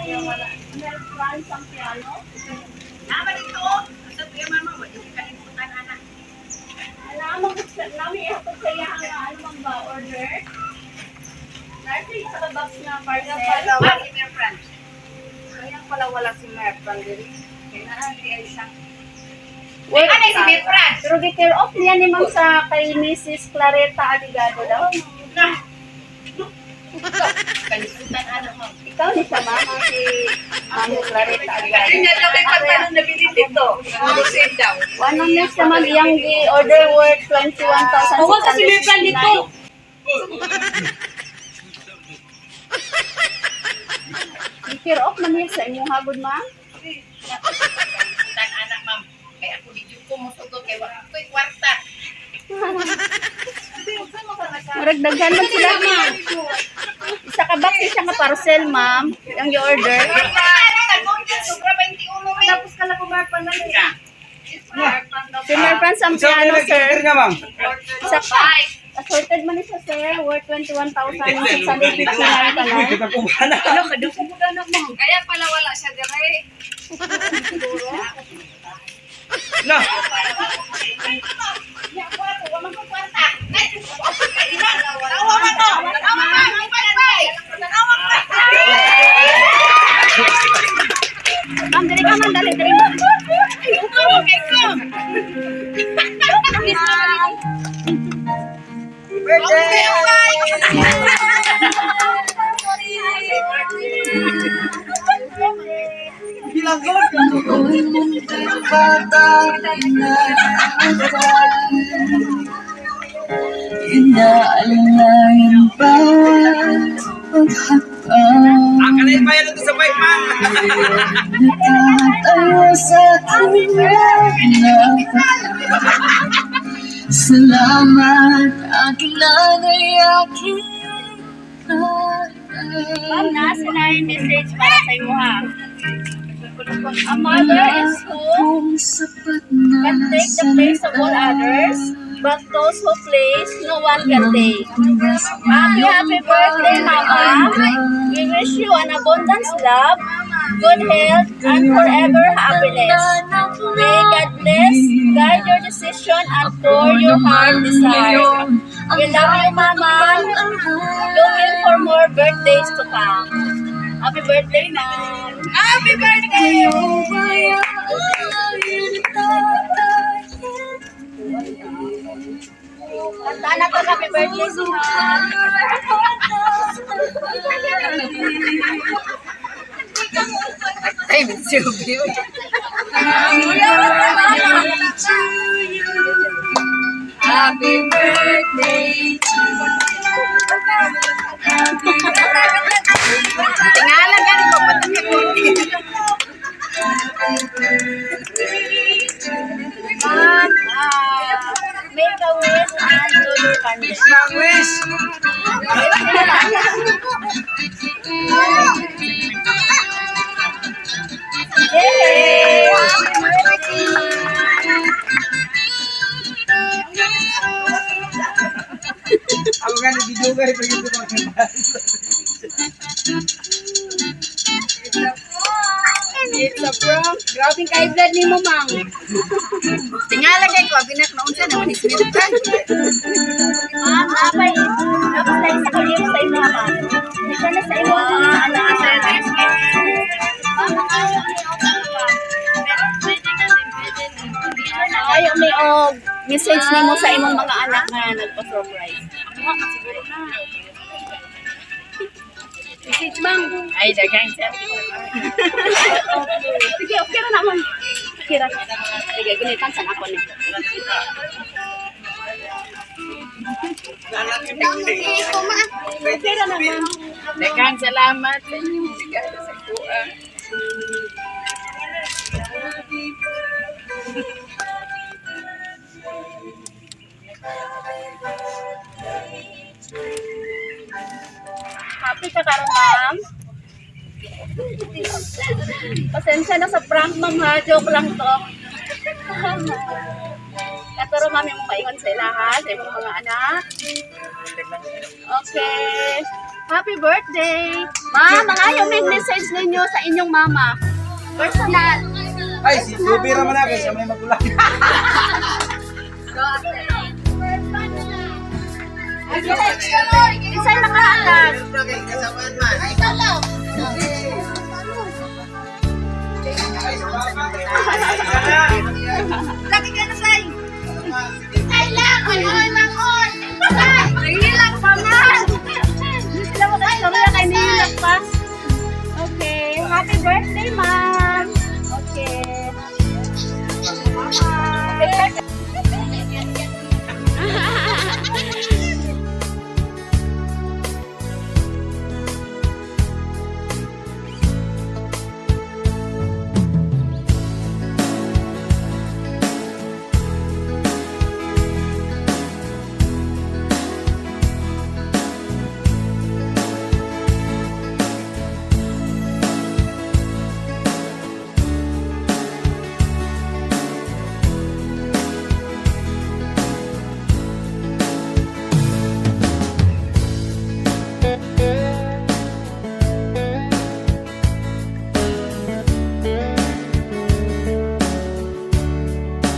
Mel Fran Sampiano. Nama dito. Sa tuya mama, wa jud kalibutan ana. Alam mo, nami ihatod sa iya ang ano man ba, order. Nasa isa ka box na parcel. Ah, si Mayor Franz. Kaya pala wala si Merpan diri. Kaya naa di ay siya. Wait, Ano si Mayor Franz? Pero gi-care off niya ni ma'am sa kay Mrs. Clareta Aligado daw. Na. Kalibutan ana ma'am. Ikaw ni siya ma'am, ang si Ma'am Clareta Aligado. Kasi nga daw kay pantalon na bilhin dito. Lucid daw. One on next naman iyang gi-order worth 21,669. Huwag kasi may plan dito. I-care off man niya sa inyong hagod, ma'am. Kalibutan ana ma'am. Kay ako di jud ko mosugot kay wa ko'y kwarta. Murag daghan man sila, ma'am. Isa ka box siya nga parcel, ma'am. Yung i-order. Sobra 21 mil. Tapos ka lang kumarpan na niya. Si Ma'am Fran Sampiano, sir. Nga, ma'am. Isa pa. Assorted man ni siya, sir. Worth 21,659 ka lang. Uy, kitang kubana. Kaya pala wala siya dire. Na. Ma'am, dali ka, ma'am. Dali, dali, ma'am. Birthday! Inaalalayan ba paghakbang Akalay pa yan ito sa bike, ma'am. Natatayo sa aking Salamat aking nanay, aking tatay. Ma'am, nasa na yung message para sa imo, ha? A mother is who Kung sapat na can take the place of all others, but those who place, no one can take. Happy, happy birthday, Mama. We wish you an abundance love, good health, and forever happiness. May God bless, guide your decision, and pour your heart desire. We love you, Mama. Looking for more birthdays to come. Happy birthday, Mom. Happy birthday! Kayo ba'y aalay tatay? Kantaan na to, happy birthday si Mom. Ay, Mitsubi. Happy birthday to you. Tingala gani mo patang ka kunti. Ma'am, make a wish and do your candle. Ma'am, wish. Yay! Happy birthday! Ako nga ni video ka rin pag ito ko. It's a prank. Grabe kay blood ni mo, ma'am. Tingala kay ko binak na unsa naman is Milton. Ma'am, napay, tapos na isa ko liyo sa imo, ma'am. Isa na sa imo ang mga anak. Ma'am, ang ayaw ni og ano ba? Ayaw ni og message nimo sa imong mga anak nga nagpa-surprise. Siguro na. Message, ma'am. Ay daghang sir. Sige, okay ra naman. Okay ra. Sige, gunitan sa ako ni. Okay ra naman. Daghang salamat sa inyong sigara sa kuha. Happy ka karon, ma'am? Pasensya na sa prank, ma'am, ha. Joke lang to. Katuro, ma'am, yung maingon sa ila, ha? Sa imong mga anak. Okay. Happy birthday! Ma, mga yung may message ninyo sa inyong mama. Personal. Ay, si Ruby raman na kaysa may magulang. Isa'y makaatag. Lagi ka na, Say! Ay lang! Ay, ay,